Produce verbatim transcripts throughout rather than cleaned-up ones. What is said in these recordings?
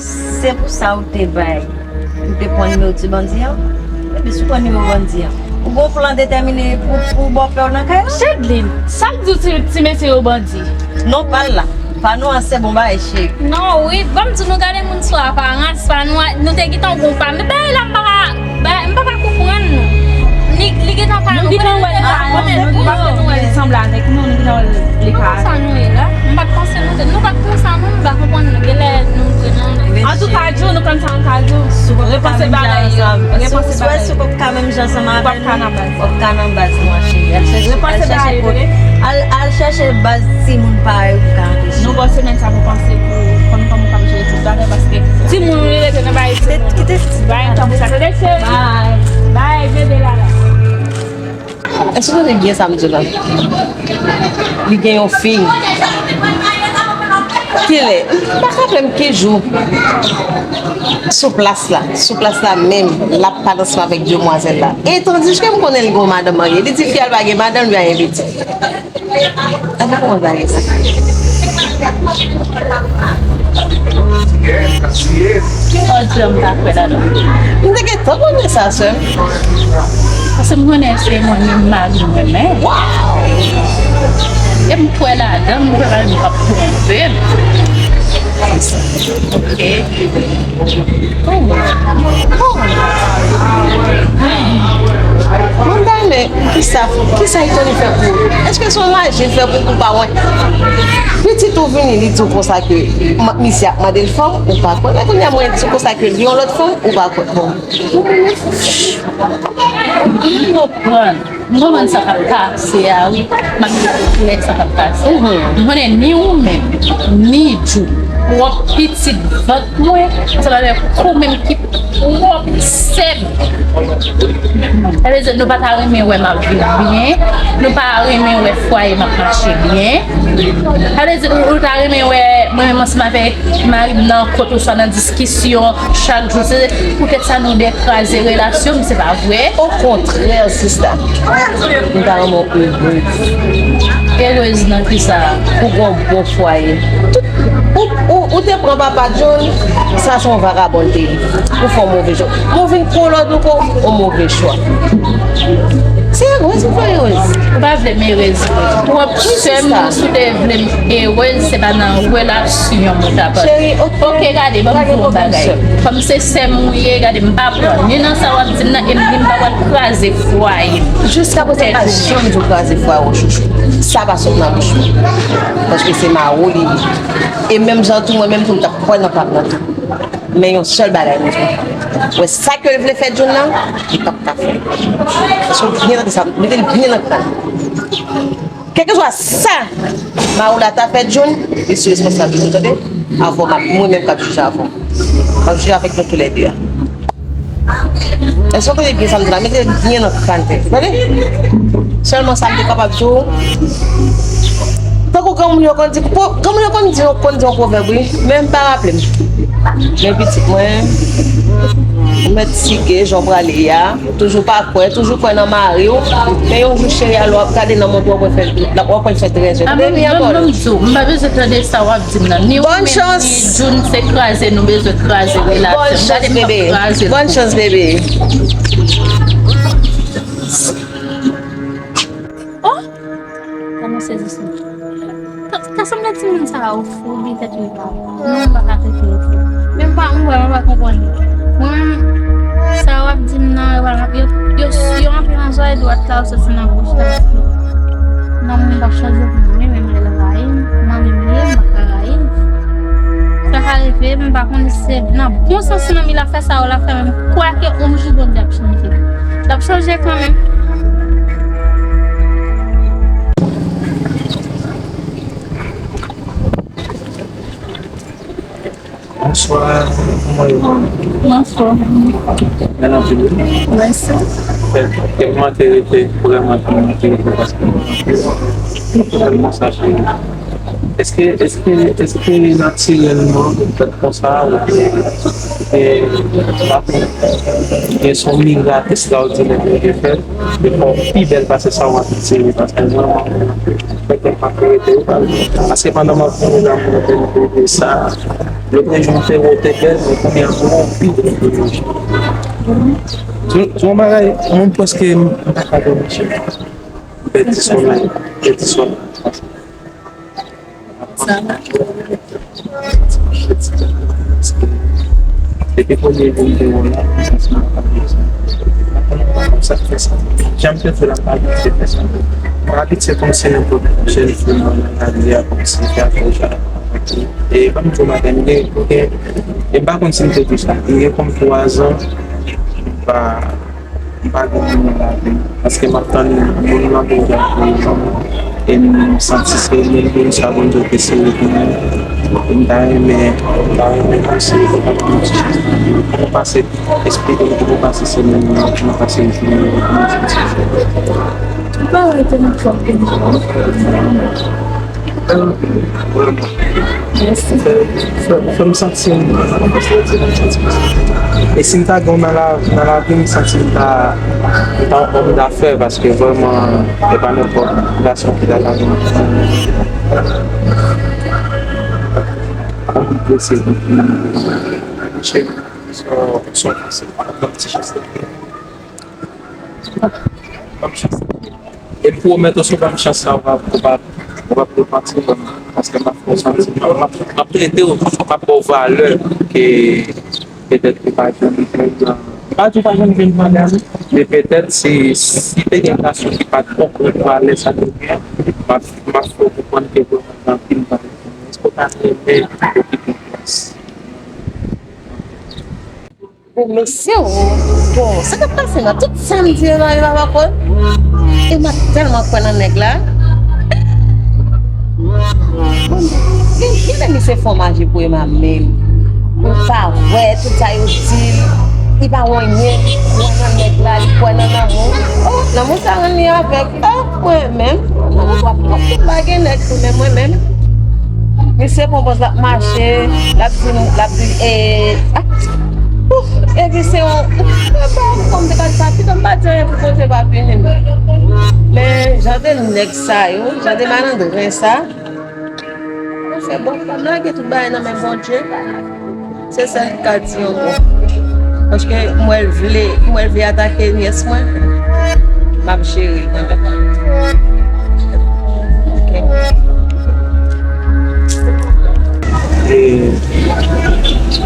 Se pou sa ou te bay, ou te pran nimewo ti bandi an? Epi si w pran nimewo bandi an, ou gon plan detèmine pou, pou bòpè w nan kay la? Chedlin, sa k di w ti, ti mesye yo bandi? Non, pa l la. Pa nou an se bon bagay, cheri. Non, wi, ban m di nou gade moun sou aparans pa nou, nou te gentan gon pa. Men bagay la, m pa ka, bagay, m pa ka konprann nou. Li, li gentan pa nou gentan wè nou pa nou, nou gentan wè li sanble avèk nou, nou gentan wè li pa. Konsa nou ye la. M pa t panse nou te, nou pa t konsa non, m pa konprann nou. Genlè nou te nan. Antouka, Djou, nou konn sa nou ka di w. Repanse bagay yo. Repanse bagay yo. Si w pa ka menm jan ansanm avè nou, w ap ka nan baz nou an, cheri. Al chèche, al chèche kote, al, al chèche baz timoun parèy ou pou ka anpeche. Nou ba w semèn sa pou panse pou konn kòman w p ap jere tout bagay, paske timoun wi rete nan bagay timoun. Kite, kite. Bay yon tan pou sa. Tande cheri. Bye. Bye, bebe la la. Èske w tande byen sa m di w la? Li gen yon fi. Kilè? M pa ka fè m ki jou. Sou plas la, sou plas la menm, l ap pale ansanm avèk demwazèl la. E tandiske m konnen li gen yon madanm marye, li di fi a l pa gen madanm, li pa gen pitit. An nou konn bagay sa. Ki odyo m ta kwè ladan? M te gentan konnen sa, sè m. Paske m konnen se mwen menm mari mwen menm. E m kwè ladan, m kwè ladan, m p ap twonpe m. Ok. Mwen ta renmen, kisa, kisa Etoni fè pou ou? Èske se yon maji l fè pou ou pa wè? Pitit ou vini, li di w konsa ke ma- misye ap mande l fanm, ou pa kwè. Men kounye a mwen di w konsa ke li yon lòt fanm, ou pa kwè. Bon. M konprann. M konprann sa k ap pase a wi. M ap di w klè sa k ap pase. M konnen ni ou menm, ni Djou, pwòp pitit vant mwen, ansanm avèk ou menm ki pwòp sè m. Sa vle di nou pa ta renmen wè m ap viv byen, nou pa renmen wè fwaye m ap mache byen. Sa vle di nou, nou ta renmen wè mwen menm ansanm avèk mari m nan kote oswa nan diskisyon chak jou. Se poutèt sa nou de kraze relasyon m, se pa vre? Okontrè, sista. M ta renmen w erez. Erez nan kisa? Ou gon bon fwaye. Tout, ou, ou, ou te pran papa John, sa se yon vagabon l te ye. Ou fè yon move chwa. Mwen vin kolòd ou ko, yon move chwa. Se erez ou fè erez. Ou pa vle m erez. Twòp sè m, si w te vle m erez, se pa nan relasyon m ou t ap antre. Cheri, ok. Ok, gade, ban m di w yon bagay. Kòm se sè m ou ye, gade, m pa pran ni nan sa w ap di m nan, e m di m pa pral kraze fwaye m. Jiskaprezan, m pa janm di w kraze fwaye w, chouchou. Sa pa sot nan bouch mwen. Paske se mari w li ye. E menm jan tou, mwen menm tou, m t ap kwè nan pa m nan tou. Men yon sèl bagay, m di w. Wè sa ke l vle fè John nan, li p ap ka fè. Paske w byen tande sa, mete l byen nan kran. Kèlkeswa sa Maoula ta fè John, li sou responsablite l, tande? Avè w, m ap, mwen menm k ap jije avè w. M ap jije avèk nou toulède a. Èske w tande byen sa m di la? Mete l byen nan kran tèt, tande? Sèlman sa m te kapab di w. Tankou granmoun yo konn di, granmoun yo konn di, konn di yon pwovèb, wi, men m pa raple m. Men pitit mwen, ou mèt sige jan w prale a. Toujou pa kwè, toujou kwè nan mari w. Men yon jou, cheri, alò w ap gade nan mont w ap wè fè, w ap wè l fè trèzè. Tande byen, Paul. Ban m di w, m pa bezwen tande sa w ap di m nan. Ni ou menm, ni June, se kraze nou bezwen kraze relasyon. Gade m ap kraze l. Bòn chans, bebe. Oh! Tèlman sezisman. Ta, ta sanble timoun sa a, ou fou, li tèt li pa. Non, m pa ka trete yo fou. Men m pa, m vrèman pa konprann. Mwen menm, sa w ap di m nan, yo, yo, yo antre nan zòrèy dwat la, yo soti nan goch la. Non, m p ap chanje pou mwen, men m rele rayi m, manmi m ye, m pa ka rayi l. Sa ka rive, m pa konnen si se nan bon sans manmi l ap fè sa, ou l ap fè, men m kwè ke yon jou Bondye ap chanje. L ap chanje kanmenm. Bonswa, kòman yo? Bonswa. Bèl anpil, wi. Mèsi. Tèlman te rete, vrèman tèlman te rete, paske tèlman sa cheri. Èske, èske, èske natirèlman ou fèt konsa, oubyen, oubyen, oubyen se yon mirak estrawòdinè Bondye fè, e fè w pi bèl pase sa w abitye ye, paske vrèman, mwen, mwen, mwen pa ka rete, paske pandan m ap vini la, mwen te vini sa, Lòt jou m te wè w te bèl, men kounye a m wè w pi bèl toujou. Di, di yon bagay, mwen prèske m pa ka dòmi, cheri. M pèdi somèy, m pèdi somèy. Sa va? Depi premye jou m te wè w la, m santi m ap pale. M pa konn sa k fè sa. Jan m te di w la, m pa abitye fè sa. M pa abitye kòmsi nenpòt jèn fi m wè nan lari a, kòmsi fè afè w jan. E ban m di w maten, m gen, m gen, e m pa konn si m te di w sa, m gen kòm twa zan, m pa, m pa gen moun nan lavi m. Paske m ap tann moun nan pou l vin pou l ban m. E m santi se menm moun sa Bondye te sere pou mwen. E m ta renmen, m ta renmen pou se pou m ap di yon ti chans pou mwen. Pou pase, eksplike m pou pase semèn nan, pou pase yon jounen, pou m santi. Ou pa wè te nan fòm ke m fè. Mèsi. Fè, fè m santi m. E si m ta gen w nan la, nan lavi m, m santi m ta, m ta yon òm dafè, paske vrèman, e pa nenpòt gason ki ta ka gen yon anpil blese, anpil cheri, son, son pase, anpil ti chans. Ban m chans. E m pwomèt ou, si w ban m chans sa, ou p ap, ou p ap, ou p ap repanti, paske m ap fè w santi, m ap, m ap trete w, m ap ba w valè ke petèt ou pa janm jwenn nan. M pa di w pa janm jwenn valè a, non. Men petèt si, si te gen gason ki pa t konprann valè sa ke w gen, m ap, m ap fè w konprann ke vrèman gen anpil valè pou mwen. Èske w ta renmen okipe plas? Bon, mesye, o, bon, sa k ap pase nan tout sa m di yo, mari m ap aprann. E m ap tèlman kwè nan nèg la. Bon, gen, gen lè misye fè yon maji pou Emma menm. Ou pa wè, tout sa yo di l, li pa wè anyen, li kwè nan nèg la, li kwè nan lanmou. O, lanmou sa rann li avèg. O, mwen menm, mwen pa, mwen pa gen nèg tou, men mwen menm. Misye pran pòz l ap mache, l ap di, l ap di, e, a, ouf, epi se yon, mwen pa, kòm te ka di sa, pitan m pa di anyen pou kote pa vini m. Men, jan de nèg sa yo, jan de malandren sa, mwen fè bon, m lage tout bagay nan men Bondye. Se sa l ka di yon mo. Paske m wè l vle, m wè l vle atake nyès mwen. M ap jere l kanmenm. Ok. E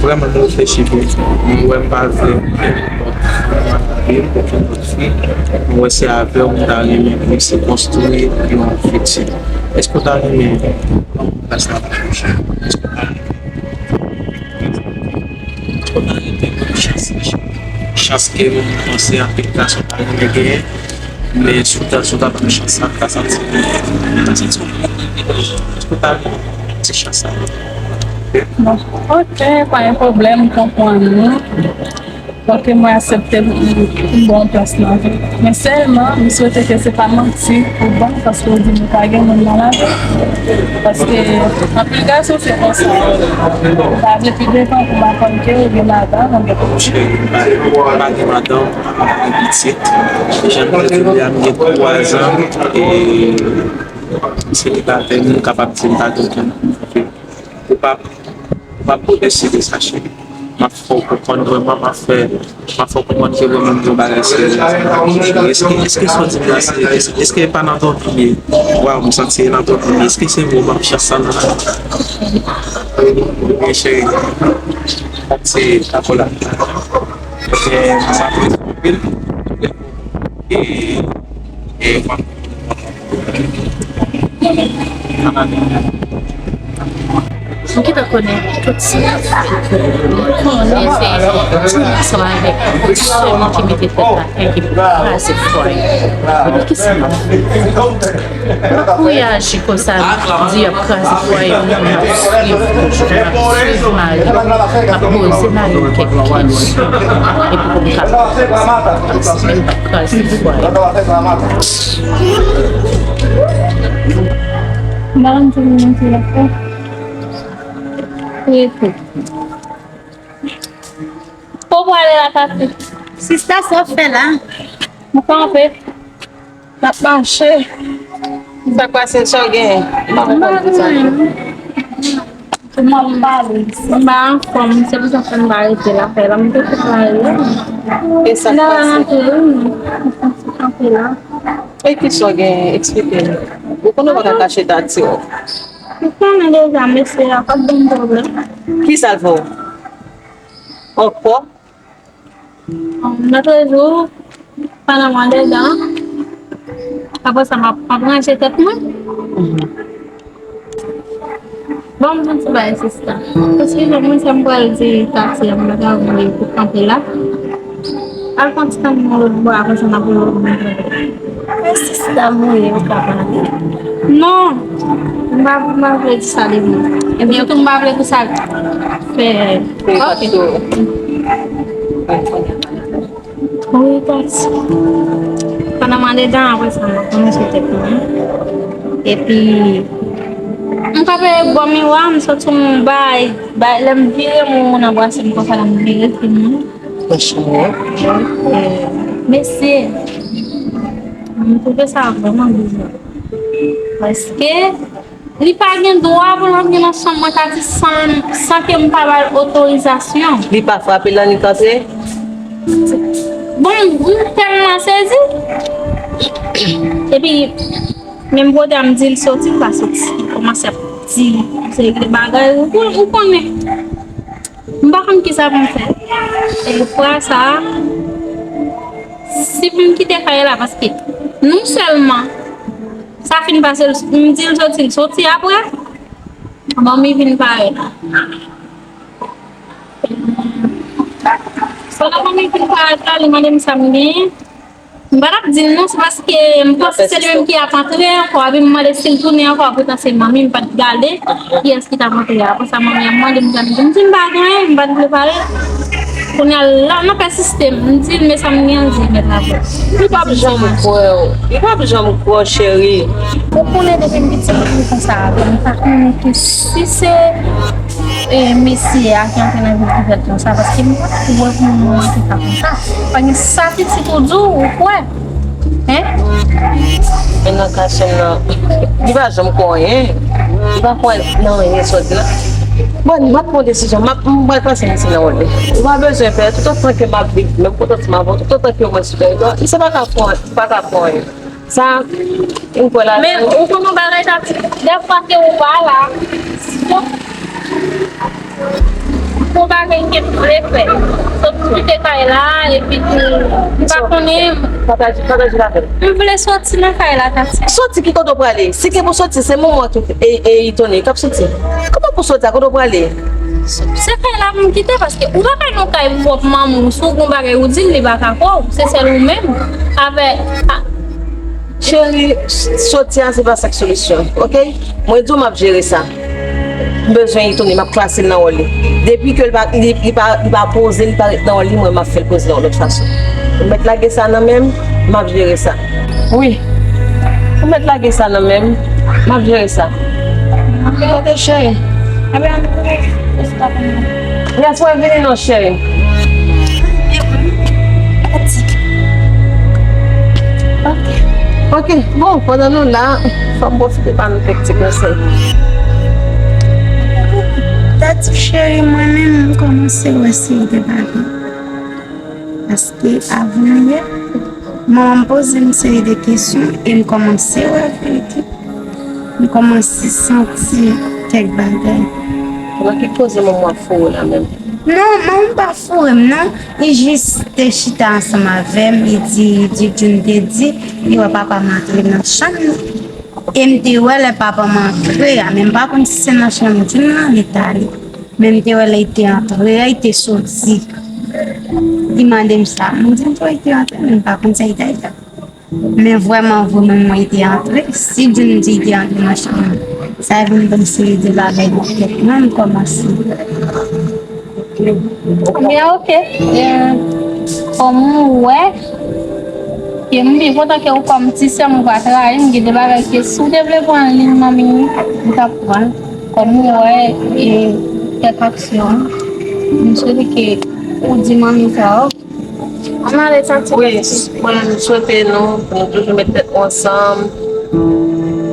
vrèman m reflechi byen. M wè m pa vle okenn lòt fi. M wè se avè w m ta renmen pou se konstwi yon fiti. Èske w ta renmen plas la pou mwen? Èske w ta renmen Ou ta rete yon chans, chans ke m panse anpil gason ta renmen genyen, men si w ta, si w ta ban m chans sa, m ta santi, m ta santi yon bon nèg. Èske w ta renmen ti chans sa? Bon, ok, pa gen pwoblèm, m konprann ou. Ok, mwen aksepte m, m ba w plas nan vi m. Men sèlman, m swete ke se pa manti ou ban m, paske ou di m ou pa gen moun nan lavi w. Paske anpil gason se konsa. Ou pa vle pi devan pou m aprann ke ou gen madanm, ou gen pitit. M pa gen madanm, m pa gen pitit. Jan m te di w la, m gen twa zan, e selibatè, m kapab di m pa gen okenn. Ou p ap, ou p ap pwodesi de sa, cheri. M ap fè w konprann vrèman, m ap fè, m ap fè w konprann ke vrèman m gen yon bagay serye. Èske, èske sa w di m la, se, èske, èske e pa nan dòmi m ye? Waw, m santi e nan dòmi m ye. Èske se vrèman chans sa nan? Ebyen, cheri, se tako la. Ebyen, m apresye w anpil. E, e, m ap M gentan konnen tout sa k ap fèt. M konnen se tout ansanm avèk yon sèl moun ki mete tèt atè, ki pou kraze fwaye. Men kisa m ap fè? Pou reyaji konsa, di y ap kraze fwaye moun, m ap swiv toujou, m ap swiv mari m, m ap poze mari m kèk kesyon. Epi pou m kapab avanse, men m p ap kraze fwaye. Madanm te vin monte la fè. Rete. Pou w ale la, Tati. Sista, sa w fè la? M kanpe. M ap mache. Sa k pase, sa w genyen? M pa konprann sa. Mwen pa anfòm, se pou sa fè m pa rete lakay la. M te travay la. E sa k pase? Nan rantre, wi. M kanpe la. E ki sa w gen? Eksplike m. Ou konnen w pa ka kache tati w. Ou konnen deja, mesye a p ap ban m pwoblèm. Ki sa l fè w? Ankò? Lòt jou, pandan m andedan, apre sa, m ap, m ap ranje tèt mwen. Bon, m di yon ti bagay, sista. Paske jan mwen, sa m pral di tati a, m pa ta vle pou kanpe la. Al pran ti kanpe yon lòt bò, apre sa, n ap wè lòt bò. Men sista, m wè ou pa pale. Non, m pa, m pa vle di sa de mwen. Epi tou, m pa vle pou sa fè. Ok. Wi, tati. Pandan m andedan, apre sa, m ap ranje tèt mwen. Epi, m kanpe bò miwa, m santi yon bay, bay, lè m vire, moun anbrase m konsa, lè m vire, se mwen. Franchman. Mesye, m twouve sa vrèman bizar. Paske, li pa gen dwa pou l antre nan chanm mwen, tati, san, san ke m pa ba l otorizasyon. Li pa frape l annik antre? Bon, m tèlman sezi. Epi, menm kote a m di l soti, li pa soti. Li kòmanse ap di yon seri de bagay. Ou, ou konnen. M pa konn kisa pou m fè. E fwa sa a, si pou m kite kay la, paske non sèlman sa fin pase, m di l soti, l soti apre, manmi vin parèt. Pandan manmi vin parèt la, li mande m sa m genyen. M pa t ap di l non, se paske m panse se li menm ki ap antre ankò, epi m mande si l tounen ankò, poutan se manmi, m pa t gade kiyès ki t ap antre a. Apre sa, manmi an mande m, jan m di, m di m pa gen anyen, m pa t vle pale. Kounye a, la, nan pèsiste m, m di l, men sa m gen an di, mèt la fè. Li p ap janm kwè w. Li p ap janm kwè w, cheri. Ou konnen depi m piti, m konsa avè l. M pa konnen ke si se e, mesye a ki antre nan vi privè l konsa, paske m pa t wè pou mwen ki ta konsa. Pa gen sa pitit ou di w, ou kwè. Hein? Men nan ka chen nan, li pa janm kwè anyen. Li pa kwè nan anyen sòt la. Bon, m ap pran desizyon, m ap, m pral pase misye nan wòl li. Ou pa bezwen pè, toutotan ke m ap viv, menm kote m avè w, toutotan ke mwen sou tèritwa, misye pa ka kwè, pa ka kwè anyen. Sa, ou kwè la. Men, ou konn yon bagay, tati, dèfwa ke ou pa la, yon bagay ke m vle fè. Sot kite kay la, epi tou, m pa konnen. Pataje, pataje avè m. M vle soti nan kay la, tati. Soti ki kote w prale? Si ke pou soti, se manman ki, e, e, etone, k ap soti. Kòman pou soti a, kote w prale? Se kay la pou m kite, paske ou pa ka nan kay pwòp manman w, si w gen yon bagay ou di l, li pa ka kwè w. Se sèl ou menm. Avè, a, Cheri, soti a se pa sa k solisyon, oke? Mwen di w m ap jere sa. M bezwen etone, m ap klase l nan wòl li. Depi ke l pa, li, li pa, li pa poze, li pa ret nan wòl li, mwen m ap fè l poze nan yon lòt fason. Ou mèt lage sa nan men m, m ap jere sa. Wi. Ou mèt lage sa nan men m, m ap jere sa. Tande, cheri. Ebyen, ann pran yon ti pa pou mwen. Yes, mwen vini non, cheri. Fatig. Ok. Ok, bon, pandan nou la, fò m pwofite ba nou kèk ti konsèy. Tati cheri, mwen menm, m kòmanse wè seri de bagay. Paske avan yè, manman m poze m seri de kesyon e m kòmanse wè verite. M kòmanse santi kèk bagay. Nan ki koze manman w ap foure w la menm? Non, manman m pa foure m non. Li jis te chita ansanm avè m, li di, li di June te di, li wè papa m antre nan chanm nan. E m te wè lè papa m antre a, men m pa konn si se nan chanm June nan li t ale. Men m te wè lè li te antre a, li te soti. Li mande m sa. M di m tou li te antre, men m pa konn sa li t al fè. Men vrèman, vrèman, mwen, li te antre. Si June di li te antre nan chanm nan, sa vin ban m seri de bagay nan tèt mwen, m kòmanse. Ebyen, ok. E, kòm ou wè, ke m byen kontan ke ou kòm ti sè m, ou pa trayi m, gen de bagay ke si w te vle pran liy manmi, ou t ap pran l. Kòm ou wè, e, kèk aksyon, m swete ke ou di manmi sa, ok. Ann ale, tanti. Wi, mwen, m swete nou, pou nou toujou met tèt nou ansanm.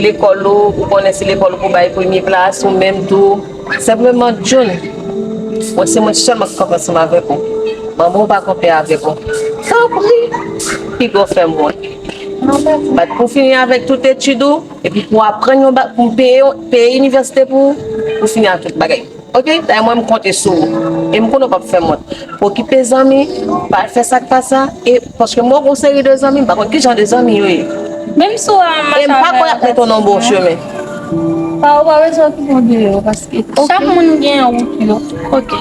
Lekòl ou, ou konnen se lekòl ou pou bay premye plas, ou menm tou. Senpleman, June, mwen se mwen sèlman ki kanpe ansanm avèk ou. Manman w pa kanpe avèk ou. Tanpri, piga w fè m wont. Bat pou fini avèk tout etid ou, epi pou aprann yon ba-, pou m peye, peye inivèsite pou ou, pou fini ak tout bagay. Oke? Dayè mwen, m konte sou ou. E m konnen w p ap fè m wont. Okipe zanmi, pa fè sa k pa sa. E paske mwen gon seri de zanmi, m pa konn ki jan de zanmi yo ye. Menm si w ap mache avè yon granmoun. E m pa kwè y ap mete w nan bon chemen. Pa ou pa bezwen okipe w de yo, paske chak moun gen wout yo. Oke.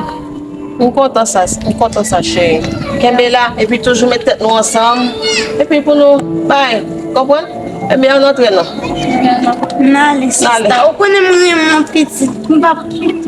M kontan sa, m kontan sa, cheri. Kenbe la, epi toujou met tèt nou ansanm. Epi pou nou bay, konprann? Ebyen, ann antre non. N ale, sista. Ou konnen m renmen yon pitit. M p ap kite.